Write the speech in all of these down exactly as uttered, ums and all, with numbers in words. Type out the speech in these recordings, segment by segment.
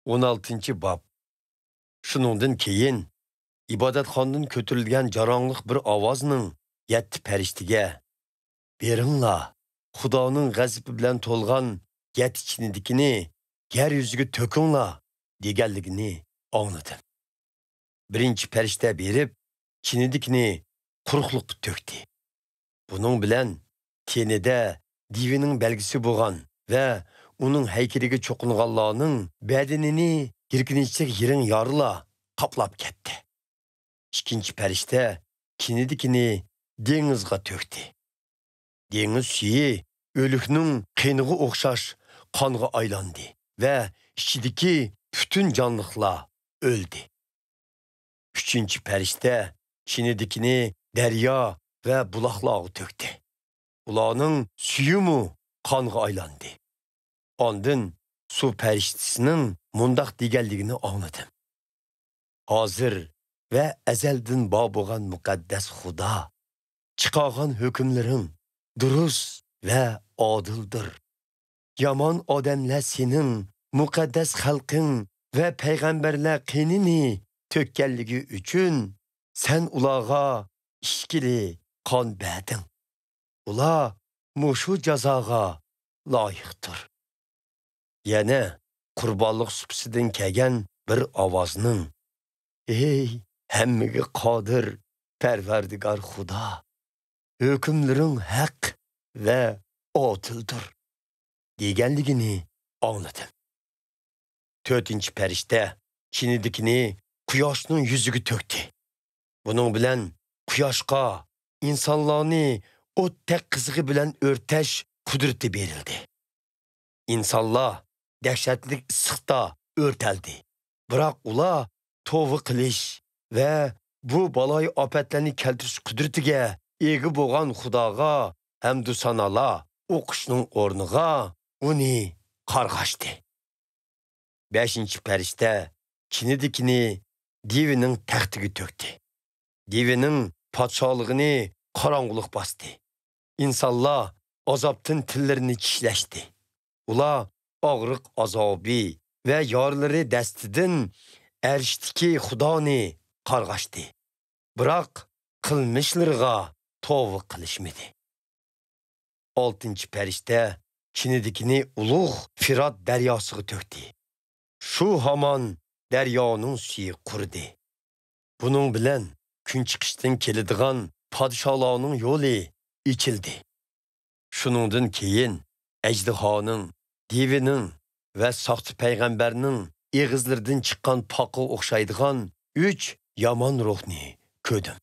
ئون ئالتىنچى باب. شۇنىڭدىن كېيىن ئىبادەتخانىدىن كۆتۈرۈلگەن جاراڭلىق بىر ئاۋازنىڭ يەتتە پەرىشتىگە، «بېرىڭلار، خۇدانىڭ غەزىپى بىلەن تولغان يەتتە چىنىدىكىنى يەر يۈزىگە تۆكۈڭلار» دېگەنلىكىنى ئاڭلىدىم. بىرىنچى پەرىشتە بېرىپ، چىنىدىكىنى قۇرۇقلۇققا تۆكتى. بۇنىڭ بىلەن تېنىدە دېۋىنىڭ بەلگىسى بولغان ۋە ئۇنىڭ ھەيكىلىگە چوقۇنغانلارنىڭ بەدىنىنى يىرگىنچلىك يىرىڭ يارىلار قاپلاپ كەتتى. ئىككىنچى پەرىشتە چىنىدىكىنى دېڭىزغا تۆكتى. دېڭىز سۈيى ئۆلۈكنىڭ قېنىغا ئوخشاش قانغا ئايلاندى ۋە ئىچىدىكى پۈتۈن جانلىقلار ئۆلدى. ئۈچىنچى پەرىشتە چىنىدىكىنى دەريا ۋە بۇلاقلارغا تۆكتى. ئۇلارنىڭ سۈيىمۇ قانغا ئايلاندى. ئاندىن سۇ پەرىشتىسىنىڭ مۇنداق دېگەنلىكىنى ئاڭلىدىم: «ھازىر ۋە ئەزەلدىن بار بولغان مۇقەددەس خۇدا، چىقارغان ھۆكۈملىرىڭ دۇرۇس ۋە ئادىلدۇر. يامان ئادەملەر سېنىڭ مۇقەددەس خەلقىڭ ۋە پەيغەمبەرلەر قېنىنى تۆككەنلىكى ئۈچۈن، سەن ئۇلارغا ئىچكىلى قان بەردىڭ. ئۇلار مۇشۇ جازاغا لايىقتۇر.» يەنە قۇربانلىق سۇپىسىدىن كەلگەن بىر ئاۋازنىڭ، «ئەي ھەممىگە قادىر پەرۋەردىگار خۇدا، ھۆكۈملىرىڭ ھەق ۋە ئادىلدۇر» دېگەنلىكىنى ئاڭلىدىم. تۆتىنچى پەرىشتە چىنىدىكىنى قۇياشنىڭ يۈزىگە تۆكتى. بۇنىڭ بىلەن قۇياشقا ئىنسانلارنى ئوتتەك قىزىقى بىلەن ئۆرتەش قۇدرىتى بېرىلدى. ئىنسانلار دەھشەتلىك ئىسسىقتا ئۆرتەلدى. بىراق ئۇلار توۋا قىلىش ۋە بۇ بالايىئاپەتلەرنى كەلتۈرۈش قۇدرىتىگە ئىگە بولغان خۇداغا ھەمدۇسانالار ئوقۇشنىڭ ئورنىغا ئۇنى قارغاشتى. بەشىنچى پەرىشتە چىنىدىكىنى دېۋىنىڭ تەختىگە تۆكتى. دېۋىنىڭ پادىشاھلىقىنى قاراڭغۇلۇق باستى. ئىنسانلار ئازابتىن تىللىرىنى چىشلەشتى. ئۇلار ئاغرىق ئازابى ۋە يارىلىرى دەستىدىن ئەرشتىكى خۇدانى قارغاشتى. بىراق قىلمىشلىرىغا توۋا قىلىشمىدى. ئالتىنچى پەرىشتە چىنىدىكىنى ئۇلۇغ فىرات دەرياسىغا تۆكتى. شۇ ھامان دەريانىڭ سۈيى قۇرۇدى. بۇنىڭ بىلەن كۈنچىقىشتىن كېلىدىغان پادىشاھلارنىڭ يولى ئېچىلدى. شۇنىڭدىن كېيىن ئەجدىھانىڭ، دېۋىنىڭ ۋە ساختا پەيغەمبەرنىڭ ئېغىزلىرىدىن چىققان پاقىغا ئوخشايدىغان ئۈچ يامان روھنى كۆردۈم.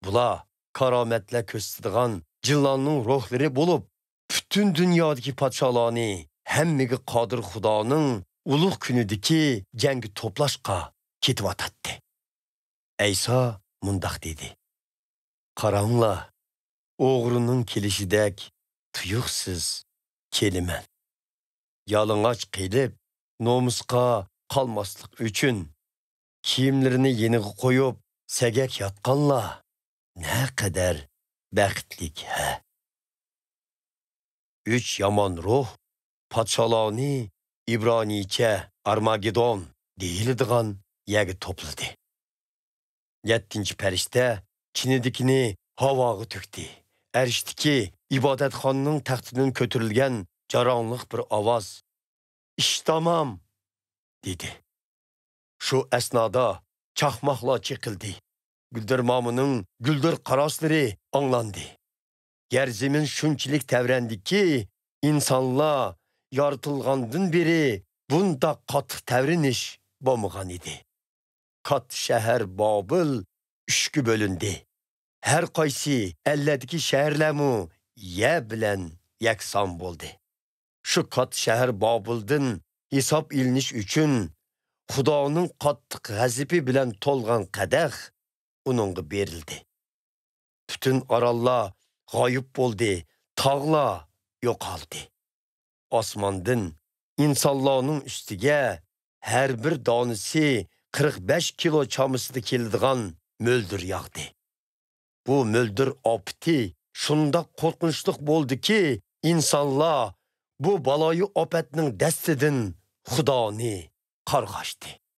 بۇلار كارامەتلەر كۆرسىتىدىغان جىنلارنىڭ روھلىرى بولۇپ، پۈتۈن دۇنيادىكى پادىشاھلارنى ھەممىگە قادىر خۇدانىڭ ئۇلۇغ كۈنىدىكى جەڭگە توپلاشقا كېتىۋاتاتتى. ئەيسا مۇنداق دېدى: «قاراڭلار، ئوغرىنىڭ كېلىشىدەك تۇيۇقسىز كېلىمەن. يالىڭاچ قېلىپ، نومۇسقا قالماسلىق ئۈچۈن، كىيىملىرىنى يېنىغا قويۇپ، سەگەك ياتقانلار نەقەدەر بەختلىك ھە!» ئۈچ يامان روھ پادىشاھلارنى ئىبرانىيچە ئارماگېدون دېيىلىدىغان يەرگە توپلىدى. يەتتىنچى پەرىشتە چىنىدىكىنى ھاۋاغا تۆكتى. ئەرشتىكى ئىبادەتخانىنىڭ تەختىدىن كۆتۈرۈلگەن جاراڭلىق بىر ئاۋاز، «ئىش تامام!» دېدى. شۇ ئەسنادا چاقماقلار چېقىلدى. گۈلدۈرمامىنىڭ گۈلدۈر قاراسلىرى ئاڭلاندى. يەر زېمىن شۇنچىلىك تەۋرەندىكى، ئىنسانلار يارىتىلغاندىن بېرى بۇنداق قاتتىق تەۋرىنىش بولمىغان ئىدى. كاتتا شەھەر بابىل ئۈچكە بۆلۈندى. ھەر قايسى ئەللەردىكى شەھەرلەرمۇ يەر بىلەن يەكسان بولدى. شۇ كاتتا شەھەر بابىلدىن ھېساب ئېلىنىش ئۈچۈن، خۇدانىڭ قاتتىق غەزىپى بىلەن تولغان قەدەھ ئۇنىڭغا بېرىلدى. پۈتۈن ئاراللار غايىب بولدى، تاغلار يوقالدى. ئاسماندىن ئىنسانلارنىڭ ئۈستىگە ھەر بىر دانىسى قىرىق بەش كىلو چامىسىدا كېلىدىغان مۆلدۈر ياغدى. بۇ مۆلدۈر ئاپىتى شۇنداق قورقۇنچلۇق بولدىكى، ئىنسانلار بۇ بالايىئاپەتنىڭ دەستىدىن خۇدانى قارغاشتى.